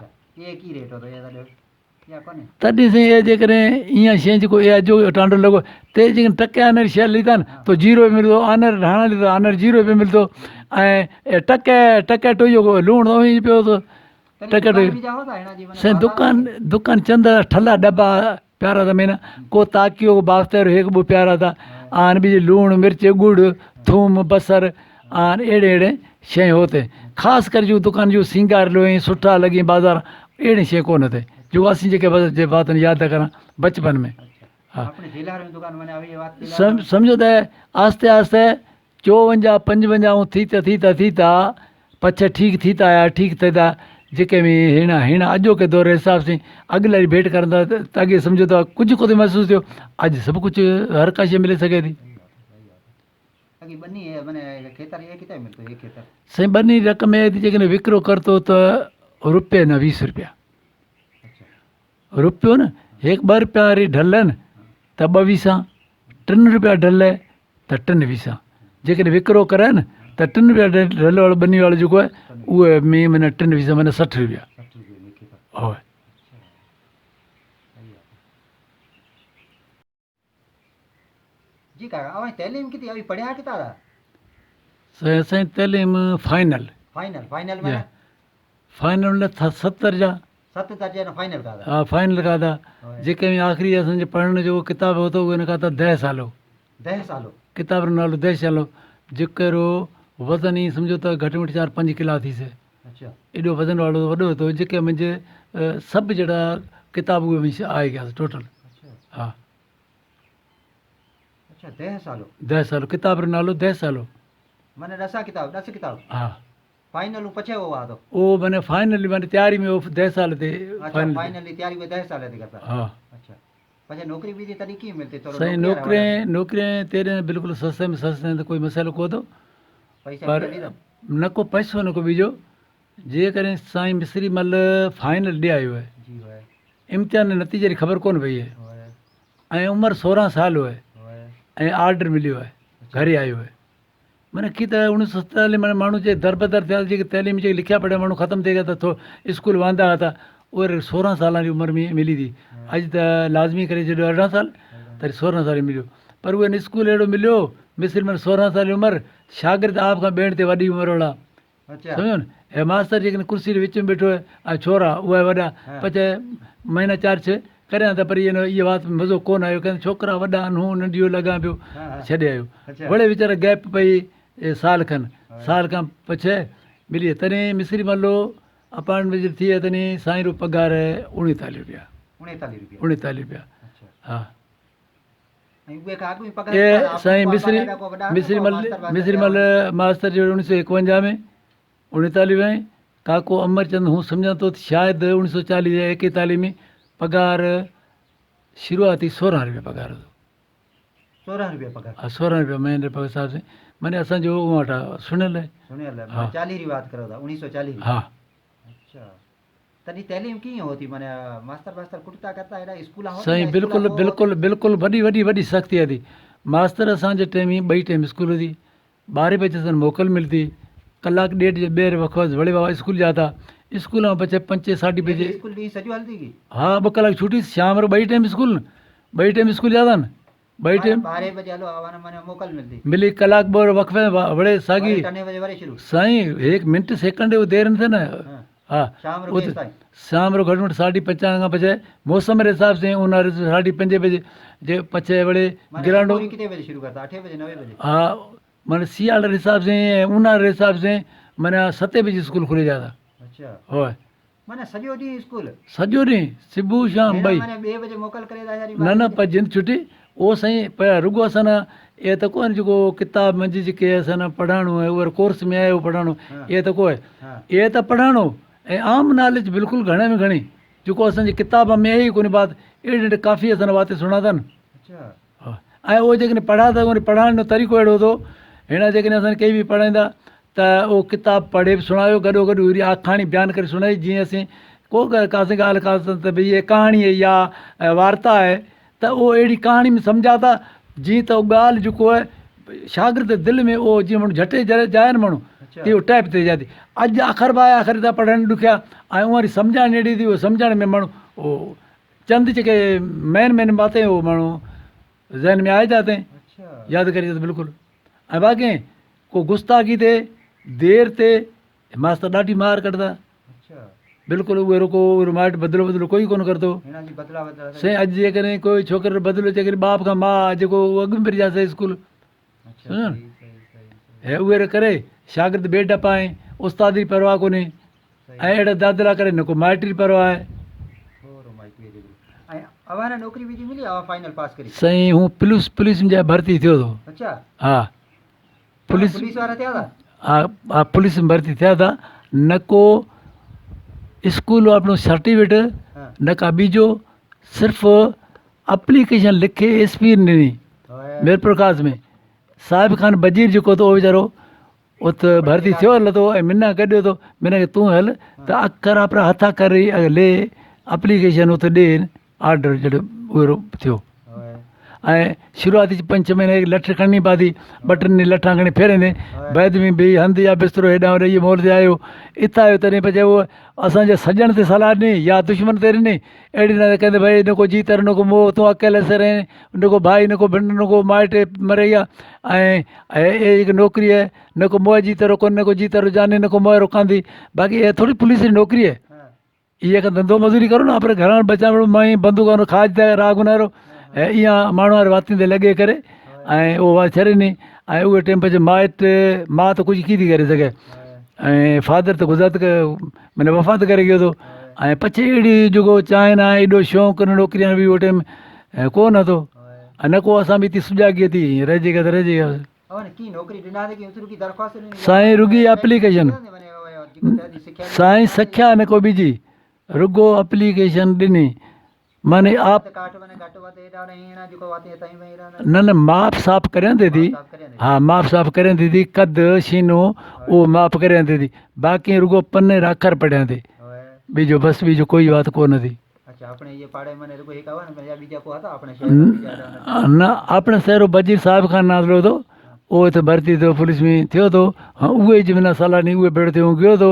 تڏهن سائين اهي جيڪڏهن ايئن شيء جيڪو اها جو ٽانڊو لڳو تي جيڪڏهن ٽڪي آنر شيء ليتا نه تو جيرو به ملندو آنر ڍاڻا ليتا آنر جيرو به ملندو ۽ ٽڪي ٽڪي ٽوئي لوڻ ته پيو ته ٽڪي ٽوئي سائين دڪان دڪان چند ٺلا ڊبا پيارا ته مينا ڪو تاڪيو ڪو بافتر هيڪ ٻه پيارا ته آن ٻي لوڻ مرچ ڳڙ ٿوم بصر آن اهڙي اهڙي شيء هوتي خاص ڪري جو دڪان جو سينگار لوئي سٺا لڳي بازار اهڙي شيء ڪونه ٿي جو اسين جيڪي جي واتن ياد ڪران بچپن ۾ ها سمجھو ته آهستي آهستي چوونجاهه پنجونجاهه ٿي ته ٿي ته ٿي ته پڇ ٺيڪ ٿي ته آيا ٺيڪ ٿي ته جيڪي ۾ هيڻا هيڻا اڄوڪي دور جي حساب سين اڳ لاري ڀيٽ ڪرن ٿا ته اڳي سمجهو ته ڪجهه ڪو ٿي محسوس ٿيو اڄ سڀ ڪجهه هر ڪا شيء ملي سگهي ٿي. سائين ٻني رقم اهي ٿي جيڪڏهن وڪرو ڪرتو ته روپيه نه ويس روپيا روپيو نه هيڪ ٻه روپيا واري ڍل نه ته ٻه ويسا ٽن روپيا ڍل ته ٽن ويسا جيڪڏهن وڪرو ڪرائي نه ته ٽن روپيا ڍل وارو ٻني وارو جيڪو آهي اهو ۾ معنيٰ ٽن ويسا معنيٰ 60 روپيا هو. جي ڪاڪا اوهين تعليم ڪتي اوهين پڙهيا ڪتا ٿا؟ سائين اسان جي تعليم فائنل. فائنل فائنل معنيٰ؟ فائنل معنيٰ ست درجا. ست درجا نه فائنل ڪا ٿا. ها فائنل ڪا ٿا جيڪي ۾ آخري اسان جي پڙهڻ جو ڪتاب هو ته اهو نه ڪا ٿا دهه سالو. دهه سالو. ڪتاب جو نالو دهه سالو جيڪي رو وزن ئي سمجهو ته گهٽ ۾ گهٽ چار پنج ڪلا ٿي سي. ايڏو وزن وارو وڏو هتو جيڪي منهنجي سڀ جهڙا ڪتاب اهي منهنجي آئي گيا ٽوٽل. ها. اچھا دهه سالو. دهه سالو ڪتاب جو نالو دهه سالو. معنيٰ ڏسا ڪتاب ڏس ڪتاب. ها. فائنل پڇي هو آ تو. او معنيٰ فائنل معنيٰ تياري ۾ هو دهه سال تي فائنل. فائنل جي تياري ۾ دهه سال تي ڪرتا. ها. اچھا پڇي نوڪري به ٿي تڏي ڪي ملتي ٿورو. سائين نوڪري نوڪري تيري بلڪل سستي ۾ سستي ته ڪوئي مسئلو ڪو ٿو. پر نه ڪو پئسو نه ڪو ٻيجو جيڪڏهن سائين مصري مل فائنل ڏي آيو آهي. امتحان جي نتيجي جي خبر ڪونه پئي آهي ۽ عمر 16 سال هئي ۽ آرڊر مليو آهي گهري آيو آهي معنيٰ ڪي ته 1947 ۾ ماڻهو جي دربدر ٿيا جيڪي تعليم جيڪي لکيا پڙهيا ماڻهو ختم ٿي ويا ته ٿو اسڪول واندا هئا ته اهي 16 سالن جي عمر ۾ ملي ٿي اڄ ته لازمي ڪري ڇڏيو 18 سال ته 16 سال مليو پر اهي اسڪول اهڙو مليو مثل معنيٰ 16 سال جي عمر شاگرد آپ کان ٻيڻ تي وڏي عمر وارا سمجهيو نه هي ماستر جيڪڏهن ڪرسي جي وچ ۾ ويٺو آهي ۽ ڇورا اهي وڏا پچ مهينا چار ڇهه ڪريان ته پر اهي وات ۾ مزو ڪونه آيو ڪنهن ڇوڪرا وڏا آهن هو ننڍيو لڳان پيو ڇڏي آيو وڙي ويچارا گيپ پئي سال کن سال کان پڇي ملي تڏهن مصري ملو اپائنٽمينٽ جڏهن ٿي تڏهن سائين رو پگهار 39 روپيا 39 روپيا ها اي سائين مصري مصري مل مصري مل ماستر جو 1951 ۾ 39 ۾ ڪاڪو امر چند هون سمجهان ٿو ته شايد 1940 يا 41 ۾ پگهار شروعاتي 16 روپيا پگهار هو. 16 روپيا پگهار. ها 16 روپيا مهيني ري پگهار صاحب سائين معني اسان جو اها ٽا سڻيل آهي. سڻيل آهي معني 40 ري وات ڪرو ٿا 1940 ري. ها. اچها تڏهن تعليم ڪيئن هوتي معني ماستر واستر ڪٽتا ڪرتا ايڏا اسڪول هوتا سائين بلڪل بلڪل بلڪل وڏي وڏي وڏي سختي هتي ماستر اسان جي ٽيم ۾ ٻئي ٽيم اسڪول هتي ٻارهين بجي اسان موڪل ملتي ڪلاڪ ڏيڍ جي ٻيهر وقت وڙي بابا اسڪول جاتا اسڪول مان پڇي پنچي ساڍي بجي اسڪول ڏينهن سڄو هلتي گي ها ٻه ڪلاڪ ڇٽي شام رو ٻئي ٽيم اسڪول ٻئي ٽيم اسڪول جاتا نه ٻئي ٽيم ٻارهين بجي هلو آوان معني موڪل ملتي ملي ڪلاڪ ٻه وقفي وڙي ساڳي ٽنهي بجي وري شروع سائين هڪ منٽ سيڪنڊ جو دير نه ٿي نه ها شام رو ڪيس تائين شام رو گهٽ ۾ گهٽ ساڍي پنجان کان پڇي موسم ري حساب سين اونهاري جو ساڍي پنجين بجي جي پڇي وڙي گرانڊو ڪتي بجي شروع ڪرتا اٺين بجي نوين بجي ها معني سيال ري حساب سين اونهاري ري حساب سين معني ستين بجي اسڪول کلي جاتا اچھا هو معني سڄو ڏينهن اسڪول سڄو ڏينهن صبح شام ٻئي معني ٻي بجي موڪل ڪري ٿا نه نه پر جند ڇٽي او سائين پر رڳو اسان نه اي ته ڪو جيڪو ڪتاب منجهه جيڪي اسان نه پڙهائڻو آهي اهو ڪورس ۾ آهي اهو پڙهائڻو اي ته ڪو آهي اي ته پڙهائڻو ۽ عام ناليج بلڪل گهڻي ۾ گهڻي جيڪو اسان جي ڪتاب ۾ آهي ئي ڪونهي بات اهڙي اهڙي ڪافي اسان واتي سڻاتا آهن ۽ اهو جيڪڏهن پڙها ته وري پڙهائڻ جو طريقو اهڙو هوندو هيڻا جيڪڏهن اسان کي ڪي به پڙهائيندا ته اهو ڪتاب پڙهي به سڻايو گڏو گڏ وري آکاڻي بيان ڪري سڻائي جيئن اسين ڪو ڪاسين ڳالهه ڪاسين ته ڀئي هي ڪهاڻي آهي يا وارتا آهي ته اهو اهڙي ڪهاڻي ۾ سمجهاء ٿا جيئن ته اهو ڳالهه جيڪو آهي شاگرد دل ۾ اهو جيئن ماڻهو جهٽي جائي نه ماڻهو تيئن اهو ٽائپ ٿي جائي ٿي اڄ اکر به آيا اکر ٿا پڙهڻ ڏکيا ۽ اها وري سمجهائڻ اهڙي ٿي اهو سمجهڻ ۾ ماڻهو اهو چند جيڪي مين مين باتين اهو ماڻهو ذهن ۾ آئي جاتي ياد ڪري جاتے بلڪل ۽ باقي ڪو گستاخي تي دير تي ماستر ڏاڍي مار ڪڍندا بلڪل اهي رکو اهي مائٽ بدلو بدلو ڪوئي ڪونه ڪرتو سائين اڄ جيڪڏهن ڪوئي ڇوڪري جو بدلو جيڪڏهن باپ کان ماء جيڪو اڳ ۾ پري جاسي اسڪول هي اهي ڪري شاگرد بي ڊپا آهن استاد جي پرواهه ڪونهي ۽ اهڙا دادلا ڪري نه ڪو مائٽ جي پرواهه آهي. سائين هو پوليس پوليس ۾ ڀرتي ٿيو ٿو ها پوليس پوليس وارا ٿيا ٿا؟ ها ها پوليس ۾ ڀرتي ٿيا ٿا نه ڪو اسڪول اپنو سرٽيفڪيٽ نه ڪا ٻيجو صرف اپليڪيشن لکي ايس پي ڏني ميرپورخاص ۾ صاحب خان بجير جيڪو ٿو ويچارو ات ڀرتي ٿيو لٿو ۽ منا گڏيو ٿو منا کي تون هل ته اکر اپنا هٿا ڪري لي اپليڪيشن ات ڏي آرڊر جڏهن اهڙو ٿيو ۽ شروعاتي پنج ڇهه مهينا لٺ کڻڻي پاتي ٻه ٽن ڏينهن لٺان کڻي ڦيريندي بعد ۾ ٻئي هنڌ يا بسترو هيڏانهن هوڏانهن اهي مول تي آيو اتان آيو تڏهن پڇي اهو اسانجي سڄڻ تي صلاح ڏني يا دشمن تي ڏني اهڙي نه ڪندي ڀئي نه ڪو جيتر نه ڪو موهه تون اڪيلي سر آهين نه ڪو ڀائي نه ڪو ڀيڻ نه ڪو مائٽ مري ويا ۽ هي هڪ نوڪري آهي نه ڪو موهه جيتر ڪو نه ڪو جيتر جاني نه ڪو موهه رکان ٿي باقي اها ٿوري پوليس جي نوڪري آهي اها کان ڌنڌو مزوري ڪرو نه آپري گهران بچان وڙو مائي بندوق وارو کاج ته راڳ نارو ۽ اها ماڻهو واري واتين تي لڳي ڪري ۽ اهو وات ڇڏي ني ۽ اهي ٽيم پڇي مائٽ ماء ته ڪجهه ڪي ٿي ڪري سگهي ۽ فادر ته گذارت معنی وفات ڪري گيو ٿو ۽ پڇي اهڙي جيڪو چاهي نه ايڏو شوق نه نوڪري به اهو ٽيم ڪو نه ٿو ۽ نه ڪو اسان به اتي سجاڳي ٿي رهجي گيا ته رهجي گيا سائين رڳي اپليڪيشن سائين سکيا نه ڪو ٻيجي رڳو اپليڪيشن ڏني معني آپ نه نه ماپ صاف ڪريان ٿي ٿي ها ماپ صاف ڪريان ٿي ٿي قد سينو اهو ماپ ڪريان ٿي ٿي باقي رڳو پني را اکر پڙهيان ٿي ٻيجو بس ٻيجو ڪوئي وات ڪو نه ٿي نه اپڻي شهر وزير صاحب کان نالو ٿو اهو اتي ڀرتي ٿيو پوليس ۾ ٿيو ٿو اهي جي منا صلاح ڏني اهي ڀيڙو ٿيو گيو ٿو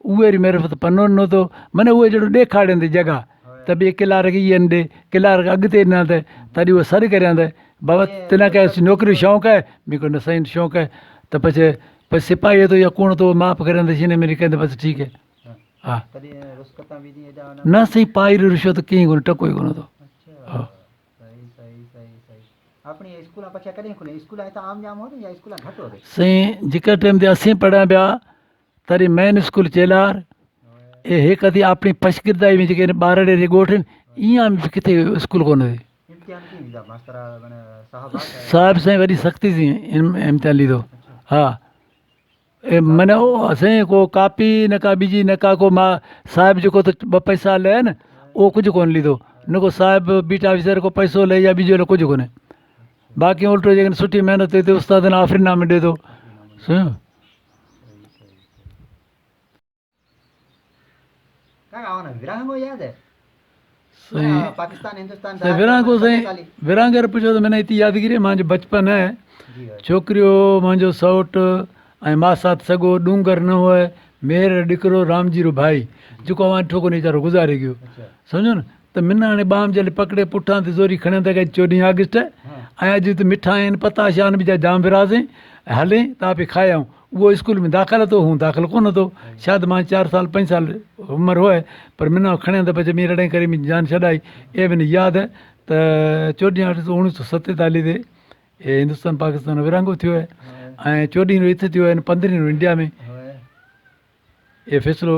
اهي ري معرفت پنو ڏنو ٿو معنی اهي جهڙو ڏيکارين ٿي جڳهه ته ٻي ڪلارڪ ايئن ڏي ڪلارڪ اڳتي ڏنا ته تڏهن اهو سڏ ڪريان ته بابا تنا ڪي نوڪري شوق آهي مون کي نه سائين شوق آهي ته پڇي پڇ سپاهي ٿو يا ڪوڻ ٿو معاف ڪريان ته شيني ميري ڪندي بس ٺيڪ هي ها نه سائين پائي ري رشوت ڪئين ڪونه ٽڪو ئي ڪونه ٿو ها سائين جيڪا ٽائيم تي اسين پڙهيا پيا تڏهن مين اسڪول چيلار اي هي ڪدي اپني پشگردائي ۾ جيڪي ٻارڙي جي ڳوٺ آهن ايئن به ڪٿي اسڪول ڪونه هئي صاحب سائين وڏي سختي سين امتحان ليدو ها معنيٰ اسين ڪو ڪاپي نه ڪا ٻيجي نه ڪا ڪو ما صاحب جيڪو ته ٻه پئسا لهي نه اهو ڪجهه ڪونه ليدو نه ڪو صاحب بيٽ آفيسر ڪو پئسو لهي يا ٻيجو ڪجهه ڪونهي. باقي الٽو جيڪڏهن سٺي محنت ٿئي ته استاد آفرين نامه ڏي ٿو. سمجهيو. سائين ورهاڱو سائين ورهاڱي رو پڇو ته منا اتي يادگيري مانجو بچپن هي ڇوڪريو مانجو سئوٽ ۽ ماسات سڳو ڏونگر نه هو مير ڏڪرو رامجي رو ڀائي جيڪو اوهان ڏٺو ڪونهي ويچارو گذاري گيو سمجهو نه ته منا هاڻي ٻانهن جهلي پڪڙي پٺان تي زوري کڻي ته 14 آگسٽ ۽ اڄ ته مٺا آهن پتاشا آهن ٻيا جام ورهاسين هلين ته آپ کائي آئون اهو اسڪول ۾ داخل هتو هون داخل ڪونه هتو شايد مان چار سال پنج سال عمر هئي پر منا کڻي ته پچ مين رڙين ڪري مين جان ڇڏائي اي مين ياد ته 14 آگسٽ 1947 تي اي هندستان پاڪستان ورهاڱو ٿيو هي ۽ 14 رو اتي ٿيو هي 15 رو انڊيا ۾ اي فيصلو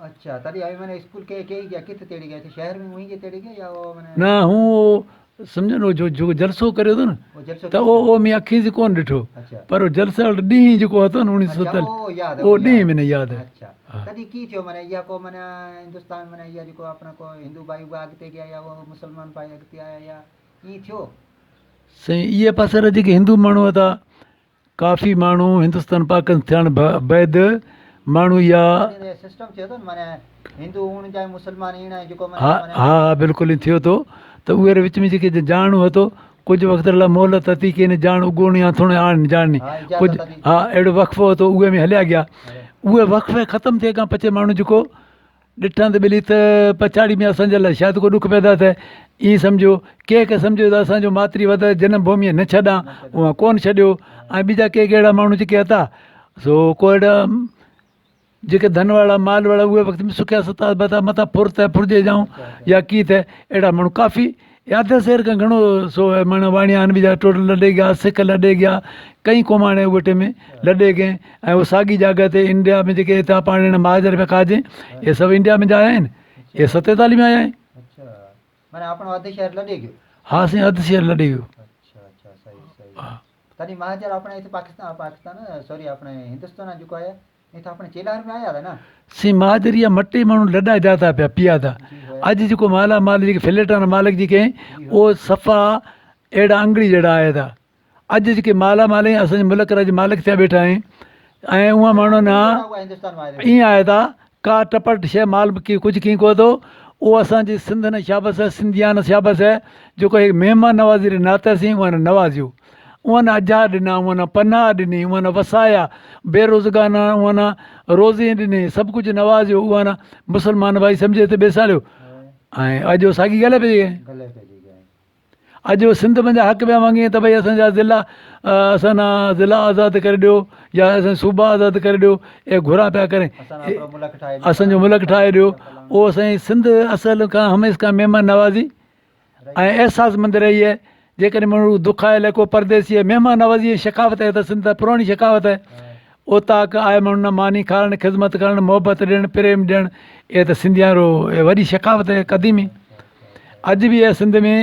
اچھا تڏهن اوهين معنيٰ اسڪول ڪي ڪي گيا ڪٿ تيڙي گيا شهر ۾ وہیں گي تيڙي گيا يا او معنيٰ نه هون او سمجھو نه جو جو جلسو ڪريو ٿو نه ته او او مين اکين سي ڪون ڏٺو پر او جلسي وارو ڏينهن جيڪو هتو نه 1947 او ڏينهن مين ياد ہے اچھا تڏهن کی ٿيو معنيٰ اها کو معنيٰ هندستان معنيٰ اها جيڪو اپنا کو هندو ڀائي اها اڳتي گيا يا او مسلمان ڀائي اڳتي آيا يا ائين ٿيو؟ سائين اهي پاسي را جيڪي هندو ماڻهو هتا ڪافي ماڻهو هندستان پاڪستان ٿيڻ بعد ماڻهو يا سسٽم ٿيو ٿو معنيٰ هندو هئڻ جا مسلمان ايڻ جيڪو ها ها ها بلڪل ائين ٿيو ٿو ته اهي وچ ۾ جيڪي ڄاڻ هتو ڪجهه وقت لاء مهلت هتي ڪي نه ڄاڻ اگوڻي آٿوڻي آڻ ڄاڻني ڪجهه ها اهڙو وقفو هتو اهي ۾ هليا گيا اهي وقفي ختم ٿئي کان پڇي ماڻهو جيڪو ڏٺان ته ٻلي ته پڇاڙي ۾ اسان جي لاء شايد ڪو ڏک پيدا ٿئي، ائين سمجهيو. ڪي ڪي سمجهيو ته اسان جو ماتري وطن جنم ڀوميء نه ڇڏان، اها ڪونه ڇڏيو ۽ ٻيجا ڪي ڪي اهڙا ماڻهو جيڪي هتا، سو ڪو اهڙا جيڪي ڌن وارا مال وارا اهي وقت ۾ سکيا ستابا ٿا متان ڦر ته ڦرجي جائون يا ڪي ته اهڙا ماڻهو ڪافي اڌ سير کان گهڻو سو معنيٰ واڻيا آهن ٻيا ٽوٽل لڏي گيا سک لڏي گيا ڪئي قوماڻي اهي ٽيم ۾ لڏي گئي ۽ اهو ساڳي جاگهه تي انڊيا ۾ جيڪي هتان پاڻ هن مهاجر ۾ کاجي اهي سڀ انڊيا ۾ جا آيا آهن اهي 47 ۾ آيا آهن. ها سائين اڌ شهر لڏي ويو. تڏهن مهاجر اپڻي هتي پاڪستان پاڪستان سوري اپڻي هندستان جيڪو آيا سي مهاجر يا مٽي ماڻهو لڏا جا ٿا پيا پيا ٿا اڄ جيڪو مالا مال جيڪي فليٽ وارا مالڪ جيڪي آهن اهو صفا اهڙا انگڙي جهڙا آيا ٿا اڄ جيڪي مالا مال آهن اسان جي ملڪ راڄ مالڪ ٿيا ويٺا آهن ۽ اها ماڻهو نه ائين آيا ٿا ڪا ٽپٽ شي مال ڪي ڪجهه ڪين ڪو ٿو اهو اسان جي سنڌ نه شابس آهي سنڌيان شابس آهي جيڪو هي مهمان نوازي ري ناتي سين اها نه نوازيو انهن اجها ڏنا، انهن پناهه ڏني، انهن وسايا، بيروزگارن انهن روزي ڏني، سڀ ڪجهه نوازيو، انهن مسلمان ڀائي سمجهي ته ٻيساريو ۽ اڄ اهو ساڳي ڳالهه پئي ڪئي. اڄ اهو سنڌ منجهان حق پيا مڱين ته ڀئي اسان جا ضلع اسان نا ضلع آزاد ڪري ڏيو يا اسان صوبا آزاد ڪري ڏيو اهي گهران پيا ڪرين اسان جو ملڪ ٺاهي ڏيو اهو اسان جي سنڌ اصل کان هميشه کان مهمان نوازي ۽ احساس مند رهي آهي جيڪڏهن ماڻهو دکايل آهي ڪو پرديسي آهي مهمان نوازي جي شڪاوت آهي ته سنڌ ته پراڻي شڪاوت آهي اوطاق آهي ماڻهن نه ماني کارائڻ خدمت ڪرڻ محبت ڏيڻ پريم ڏيڻ اهي ته سنڌيان رو اهي وڏي شڪاوت آهي قديمي اڄ به اهي سنڌ ۾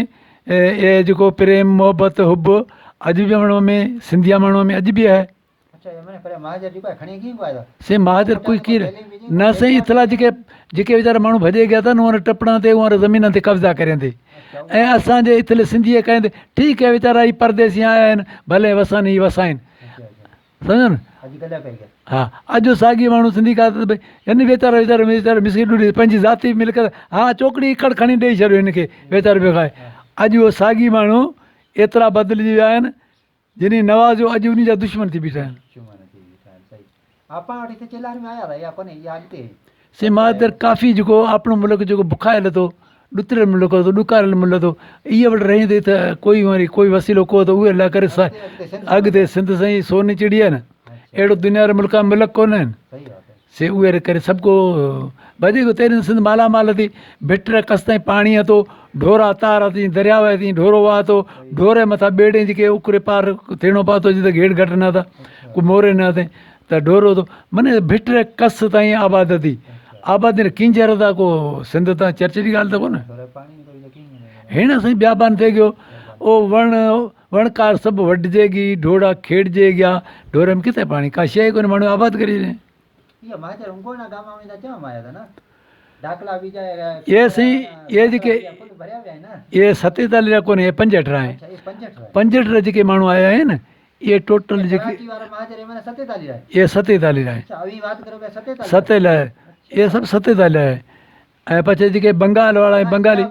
اهي جيڪو پريم محبت حب اڄ به ماڻهو ۾ سنڌيا ماڻهو ۾ اڄ به آهي سائين مهاجر ڪوئي ڪير نه سائين اطلاع جيڪي جيڪي ويچارا ماڻهو ڀڄي گيا اٿن اهي ٽپڙن تي اهي زمينن تي قبضا ڪرين ٿي ۽ اسان جي اتلي سنڌي ڪين ٿي ٺيڪ آهي ويچارا هي پرديسي آيا آهن ڀلي وسن هي وسائن سمجھو نه ها اڄ ساڳي ماڻهو سنڌي کا ته ڀئي هن ويچارا ويچارا ويچارا مسڪين ڏوڏي پنهنجي ذاتي ملڪيت ها چوڪڙي اڪڙ کڻي ڏيئي ڇڏيو هن کي ويچارو پيو کائي اڄ اهو ساڳي ماڻهو ايترا بدلجي ويا آهن جنھن نوازيو اڄ انھي جا دشمن ٿي بيٺا آھن. سي مادر ڪافي جيڪو آپڻو ملڪ جيڪو بکايل ٿو ڏتڙيل ملڪ ٿو ڏڪاريل ملڪ ٿو ايء وٽ رهندي ته ڪوئي وري ڪوئي وسيلو ڪو ته اهي لاء ڪري اڳتي سنڌ سائين سوني چڙي آهي نه اهڙو دنيا ري ملڪا ملڪ ڪونه آهن. سي اهي ري ڪري سڀ ڪو ڀڄي ويو تيرين سنڌ مالا مال ٿي ڀٽ ري ڪس تائين پاڻي هتو ڍورا تار ٿي درياء ٿي ڍورو واهه ٿو ڍوري مٿان ٻيڙي جيڪي اڪري پار ٿيڻو پاتو جتي گهيڙ گهٽ نه ٿا ڪو موري نه ٿي ته ڍورو ٿو من ڀٽ ري ڪس تائين آباد ٿي آباد ري ڪينجهر ٿا ڪو سنڌ تان چرچ جي ڳالهه ته ڪونه هيڻ سائين بيابان ٿي گيو او وڻ وڻڪار سڀ وڍجي گي ڍوڙا کيڙجي گيا ڍوري ۾ ڪٿي پاڻي ڪا شيء ڪونه ماڻهو آباد ڪري ڏي. ڍاڪلا ٻيجا اهي سائين اهي جيڪي فل ڀريا ويا آهن نه. اهي 47 جا ڪونهي، اهي 65 آهن. اڇا اهي 65 آهن. 65 جيڪي ماڻهو آيا آهن اهي ٽوٽل جيڪي ڪراچي وارا مهاجر اهي معنيٰ 47 آهن. اهي 47 آهن. اڇا اوهين وات ڪريو پيا 47. 47 اهي سڀ 47 آهن ۽ پڇي جيڪي بنگال وارا ۽ بنگالي.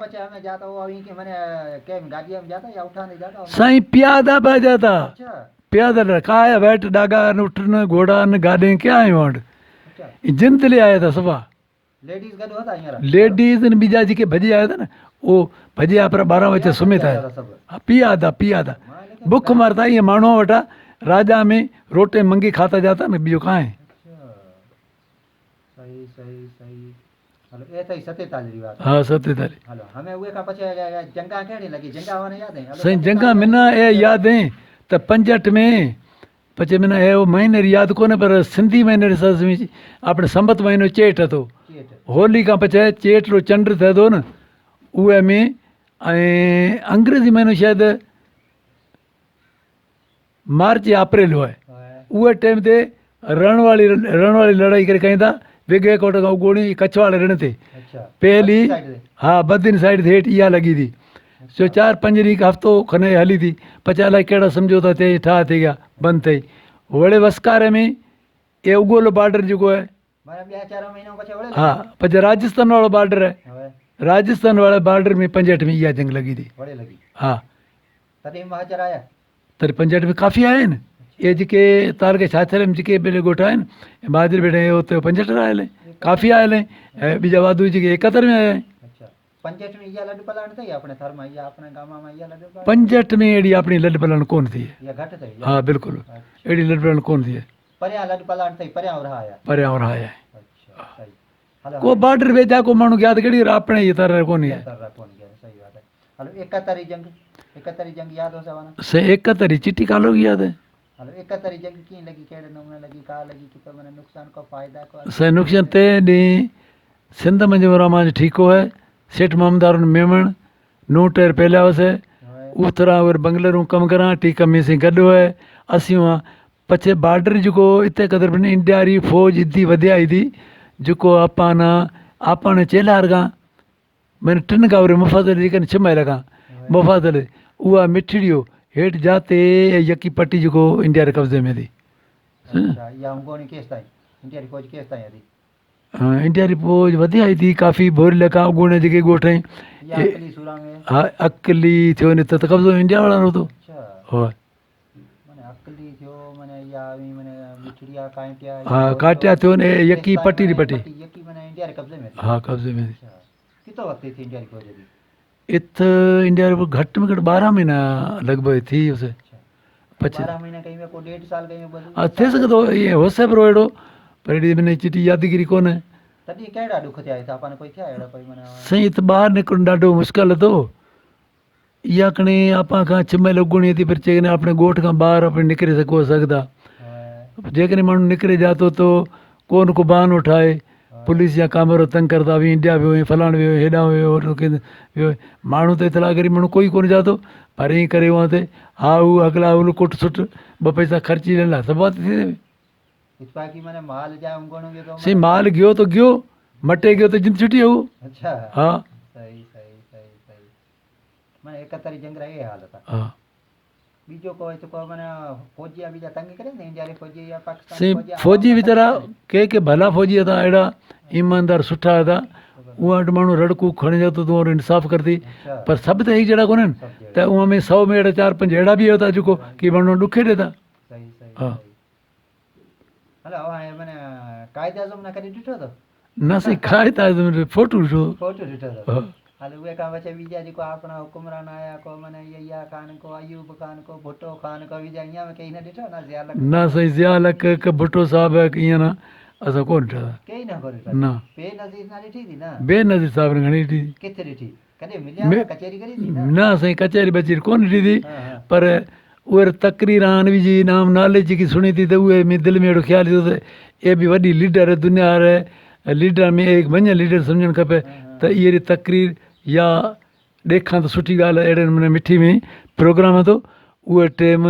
سائين پيادا به جاتا پيادا ڪا ويٽ ڏاگا اٺ نه گهوڙا نه گاڏي ڪيا آيون وٽ جند لي آيا ٿا صفا ليڊيز ۽ ٻيجا جيڪي ڀڄي آيا ٿا نه اهو ڀڄي آيا پر ٻارهن وچ سمهي ٿا پيادا پيادا بک مرتا ائين ماڻهو وٽا راجا ۾ روٽي منگي کاتا جاتا نه ٻيو ڪانهي. صحيح صحيح صحيح هلو اي اٿئي 47 ري وات. ها 47. هلو همي اهي کان پڇي جنگا ڪهڙي لڳي جنگا هوني ياد هين. سائين جنگا منا اي ياد هين ته 65 ۾ پچي منا اي او مهيني ري ياد ڪونه پر سنڌي مهيني ري سس ۾ اپڻي سنبت مهينو چيٽ هتو هولي کان پڇي چيٽ رو چنڊ ٿئي ٿو نه اهي ۾ ۽ انگريزي مهينو شايد مارچ يا اپريل هو اهي ٽيم تي رڻ واري رڻ واري لڙائي ڪري ڪئين ٿا وگهي ڪوٽ کان اگوڻي ڪڇ واري رڻ تي پهلي ها بدين سائيڊ تي هيٺ اها لڳي ٿي سو چار پنج ڏينهن هفتو کن هلي ٿي پچا الائي ڪهڙا سمجهوتا ٿئي ٺاهه ٿي گيا بند ٿئي وڙي وسڪاري ۾ اي اگولو بارڊر جيڪو آهي ها پچ راجستان وارو بارڊر آهي راجستان واري بارڊر ۾ 65 ۾ اها جنگ لڳي ٿي ها تڏهن 65 ۾ ڪافي آيا آهن اهي جيڪي تعلقي ڇاڇري ۾ جيڪي به ڳوٺ آهن مهاجر ٻيٽ ۽ اتي 65 آيل آهن ڪافي آيل آهن ۽ ٻيجا واڌو جيڪي 71 ۾ آيا آهن. 65 ۾ اهڙي اپڻي لڏ پلاڻ ڪونه ٿي ها بلڪل اهڙي لڏ پلاڻ ڪونه ٿي. پريان ورهايا. ڪو بارڊر ويجها ڪو ماڻهو گيا ته ڪهڙي اپڻي جي طرح ڪونهي. سائين 71 جي چٽي ڪالو گي ياد هي. سائين نقصان تنهن ڏينهن سنڌ منجهه ورهامان جو ٺيڪو هي سيٺ محمد هارون ميمڻ نو ٽير پهليا هوسي اوٿرا ور بنگلرون ڪم ڪران ٽي ڪمي سين گڏ هئي اسين پڇي بارڊر جيڪو اتي قدر بن انڊيا ري فوج ادي وڌيا آئي ٿي جيڪو آپان آپان چيلار کان مين ٽن کان وري مفاصلي جي ڪن 6 مائل کان مفاصلي اها مٺڙيو هيٺ جاتي يڪي پٽي جيڪو انڊيا ري قبضي ۾ ٿي. اچها اها انگوڻي ڪيس تائين انڊيا ري فوج ڪيس تائين هلي. انڊيا ري فوج وڌي آئي ٿي ڪافي بوري لکا اگوڻي جيڪي ڳوٺ آهن ها اڪلي ٿيو نه ته قبضو انڊيا وارا رو ٿو هو ها ڪاٽيا ٿيو نه يڪي پٽي ري پٽي ها قبضي ۾ ات انڊيا ري گهٽ ۾ گهٽ 12 مهينا لڳ ڀڳ ٿي هوسي ها ٿي سگهي ٿو ائين هوسي پر اهڙو پر اهڙي معنيٰ چٽي يادگيري ڪونهي. سائين ات ٻاهر نڪرڻ ڏاڍو مشڪل اٿو. اها کڻي آپان کان 6 ميل اڳوڻي ٿي پر جيڪڏهن اپڻي ڳوٺ کان ٻاهر اپڻي نڪري سگهو سگهدا جيڪڏهن ماڻهو نڪري جاتو تو ڪو نه ڪو بهانو ٺاهي پوليس يا ڪامورو تنگ ڪردا وي انڊيا ويو ۽ فلاڻ ويو هيڏانهن ويو ويو ماڻهو ته اطلاع غريب ماڻهو ڪوئي ڪونه جاتو پر ائين ڪري وهان تي ها هو اڳلا هو ڪٽ سٽ ٻه پئسا خرچي ڏيڻ لاء سڀ ٿي سائين مال گيو ته گيو مٽي گيو ته جند ڇٽي هو ها سائين فوجي ويچارا ڪي ڪي ڀلا فوجي هتا اهڙا ايماندار سٺا هتا اها وٽ ماڻهو رڙڪو کڻي جاتو تون انصاف ڪرتي پر سڀ ته هڪ جهڙا ڪونهن ته اها ۾ 100 ۾ اهڙا چار پنج اهڙا به هتا جيڪو ڪي ماڻهو ڏکي ڏيتا ها نه سائين قائد اعظم جو فوٽو ڏٺو. فوٽو ڏٺو اٿو. ها. هل اهي کان بچي ٻيجا جيڪو آپڻا حڪمران آيا ڪو من يحيٰ خان ڪو ايوب خان ڪو ڀٽو خان ڪو ٻيجا ايئن ۾ ڪئي نه ڏٺو نه ضياء الحق. نه سائين ضياء الحق ڪه ڀٽو صاحب ڪه ايئن نه اسان ڪونه ڏٺا. ڪئي نه ڪونه ڏٺا. نه. بينظير نه ڏٺي ٿي نه. بينظير صاحب نه گهڻي ڏٺي. ڪٿي ڏٺي. ڪڏهن مليا نه ڪچهري ڪري ٿي نه. نه سائين ڪچهري بچهري ڪونه ڏٺي ٿي پر اهي تقريران به جي نام نالي جيڪي سڻي ٿي ته اهي ۾ دل ۾ اهڙو خيال ايندو ته اهي به وڏي ليڊر دنيا ري ليڊر ۾ هڪ مڃيل ليڊر سمجهڻ کپي ته اهي ري تقرير يا ڏيکان ته سٺي ڳالهه اهڙي نموني مٺي ۾ پروگرام ٿو اهي ٽيم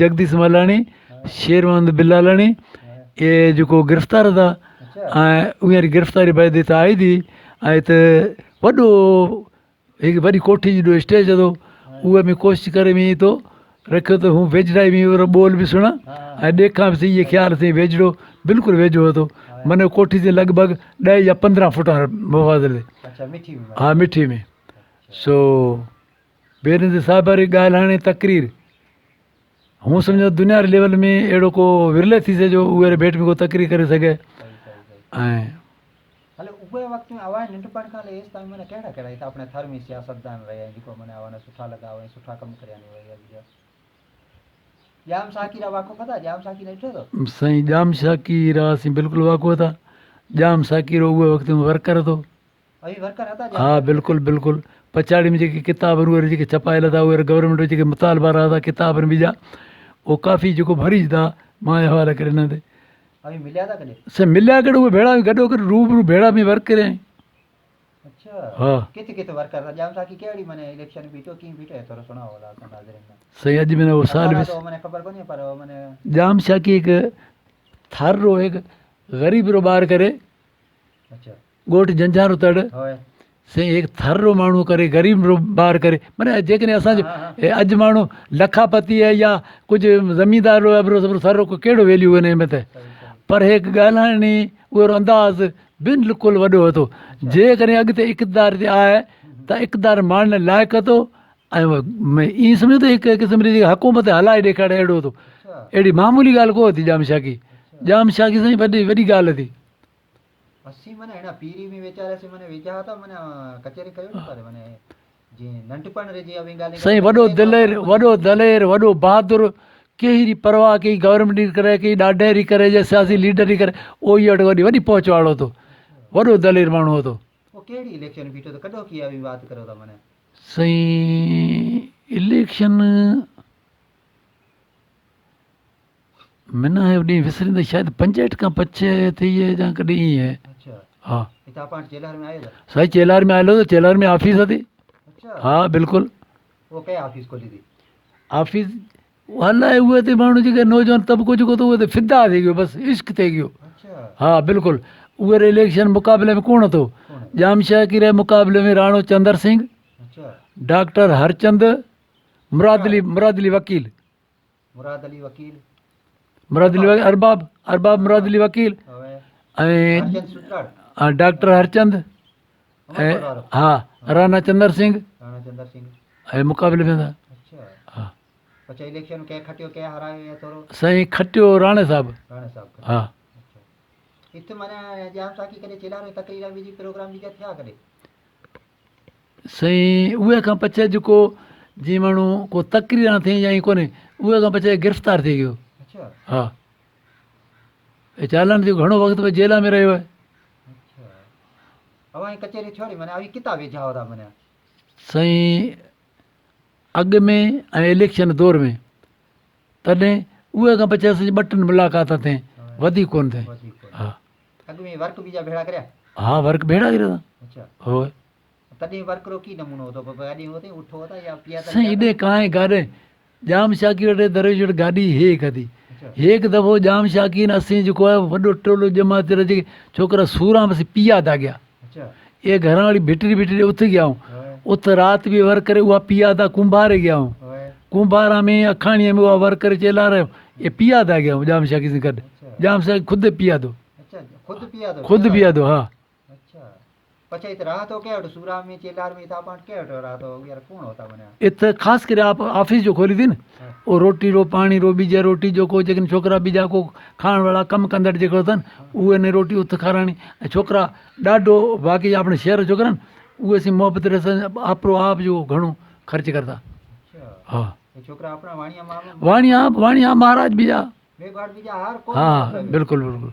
جگديش ملاڻي شير محمد بلالاڻي اهي جيڪو گرفتار ٿا ۽ اهي ري گرفتاري بعد هتي آئي ٿي ۽ هت وڏو هڪ وڏي ڪوٺي جيڏو اسٽيج هتو اهي ۾ ڪوشش ڪري ۾ ٿو رکيو ته هو ويجهڙائي ۾ اهو ٻول به سڻان ۽ ڏيکان به سهي اهي خيال سين ويجهڙو بلڪل ويجهو هتو من ڪوٺي جي لڳ ڀڳ ڏهه يا 15 فوٽ مفاصلي ها مٺي ۾ سو بينظير صاحب واري ڳالهائڻ ۽ تقرير هون سمجهان دنيا ري ليول ۾ اهڙو ڪو ورلي ٿي سگهي جو اهي ڀيٽ ۾ ڪو تقرير ڪري سگهي ۽ هلي اهي وقت ۾ اوهان ننڍپڻ کان لئي هيستائين معنيٰ ڪهڙا ڪهڙا هت اپڻي ٿر ۾ سياستدان رهيا آهن جيڪو معنيٰ اوهان سٺا لڳا ۽ سٺا ڪم ڪريا آهن اهي اڄ جا ڄام ساقي را واقف اٿا ڄام ساقي نه ڏٺو اٿو؟ سائين ڄام ساقي را اسين بلڪل واقف اٿا ڄام ساقي رو اهي وقت ۾ ورڪر اٿو ها بلڪل بلڪل پڇاڙي ۾ جيڪي ڪتاب آهن اهي جيڪي ڇپايل اٿا اهي گورنمينٽ جيڪي مطالبا رهيا ٿا ڪتاب آهن ٻيجا اهو ڪافي جيڪو ڀريج ٿا مان حوالي ڪري نه تي سي مليا ڪهڙو اهي ڀيڙا گڏو گڏ روبرو ڀيڙا ۾ ورڪ ڪري ها سائين اڄ ۾ اهو سال ڄام شاڪي هڪ ٿر رو هڪ غريب رو ٻار ڪري ڳوٺ جنجهارو تڙ سائين هڪ ٿر رو ماڻهو ڪري غريب رو ٻار ڪري معنيٰ جيڪڏهن اسان جو اڄ ماڻهو لکاپتي آهي يا ڪجهه زميندار رو ابرو سبرو ٿر رو ڪهڙو ويليو هن ۾ ته پر هڪ ڳالهائڻي اهو انداز بلڪل وڏو هتو جيڪڏهن اڳتي اقتدار تي آئي ته اقتدار ماڻڻ لائق هتو ۽ ائين سمجهو ته هڪ قسم جي حڪومت هلائي ڏيکاري اهڙو هتو اهڙي معمولي ڳالهه ڪو هتي ڄام شاڪي ڄام شاڪي سائين وڏي وڏي ڳالهه هتي اسين معنيٰ هن پيري ۾ ويچاري اسين معنيٰ ويجها ٿا معنيٰ ڪچهري ڪيو نه پر معنيٰ جي ننڍپڻ ري جي اوهين ڳالهين سائين وڏو دلير وڏو دلير وڏو بهادر ڪنهن ري پرواهه ڪنهن گورنمينٽ ري ڪري ڪنهن ڏاڍي ري ڪري يا سياسي ليڊر ري ڪري او ئي وٽ وڏي وڏي پهچ وارو هتو وڏو دلير ماڻهو هتو. او ڪهڙي اليڪشن بيٺو ته ڪڏهو ڪي اوهين بات ڪرو ٿا معنيٰ. سائين اليڪشن منا اهو ڏينهن وسريندو شايد 65 کان پڇي ٿي يا ڪڏهن ائين هي ها سائين چيلار ۾ آيل هو چيلار ۾ آفيس هتي ها بلڪل آفيس الائي اهي تي ماڻهو جيڪي نوجوان طبقو جيڪو ته اهي ته فدا ٿي ويو بس عشق ٿي ويو ها بلڪل اهي اليڪشن مقابلي ۾ ڪونه ٿو ڄام شاهه ري مقابلي ۾ راڻو چندر سنگهه ڊاڪٽر هرچند مراد علي مراد علي وڪيل مراد علي وڪيل مراد علي وڪيل ارباب ارباب مراد علي وڪيل ۽ ڊاڪٽر هرچند ۽ ها رانا چندر سنگهه رانا چندر سنگهه ۽ مقابلي ۾ ها اچها اليڪشن ڪنهن کٽيو ڪنهن هارايو يا ٿورو سائين کٽيو راڻي صاحب راڻي صاحب ها ات معنی ڄام ساقي ڪڏهن چيلارو تقرير به جي پروگرام به ٿيا ڪڏهن سائين اهي کان پڇي جيڪو جي ماڻهو ڪو تقرير نه ٿي يا ائين ڪونهي اهي کان پڇي گرفتار ٿي ويو ها اي چالان ٿي گهڻو وقت به جيل ۾ رهيو آهي سائين اڳ ۾ ۽ اليڪشن دور ۾ تڏهن اهي کان پڇي اسان جي ٻه ٽن ملاقات ٿي وڌيڪ ڪونه ٿي ها اڳ ۾ ورڪ ٻيجا ڀيڙا ڪريا؟ ها ورڪ ڀيڙا ڪريا اچها هو تڏهن ورڪ رو ڪي نمونو هوتو بابا گاڏي هوتي اٺ هوتا يا پيادا سائين اڏي ڪانء گاڏي ڄام شاڪي وٽ درويش وٽ گاڏي هيڪ هتي هيڪ دفعو ڄام شاڪي نه اسين جيڪو آهي وڏو ٽولو جمع ٿي جيڪي ڇوڪرا سوران بس پيادا گيا اي گهران واري ڀٽري ڀٽري اٿ گيا آهون اٿ رات به ور ڪري اها پيادا ڪنڀاري گيا آهون ڪنڀارا ۾ اکاڻي ۾ اها ور ڪري چيلا رهيو اي پيادا گيا آهون ڄام شاڪي سان گڏ ڄام شاڪي خود پيادو خود پيادو ها ات خاص ڪري آپ آفيس جو کولي ٿي نه او روٽي رو پاڻي رو ٻيجا روٽي جو ڪو جيڪڏهن ڇوڪرا ٻيجا ڪو کائڻ وارا ڪم ڪندڙ جيڪو اٿن اهي نه روٽي ات کارائڻي ۽ ڇوڪرا ڏاڍو باقي اپڻي شهر جا ڇوڪرا آهن اهي سين محبت رسن آپرو آپ جو گهڻو خرچ ڪرتا ها واڻيا واڻيا مهاراج ٻيجا ها بلڪل بلڪل.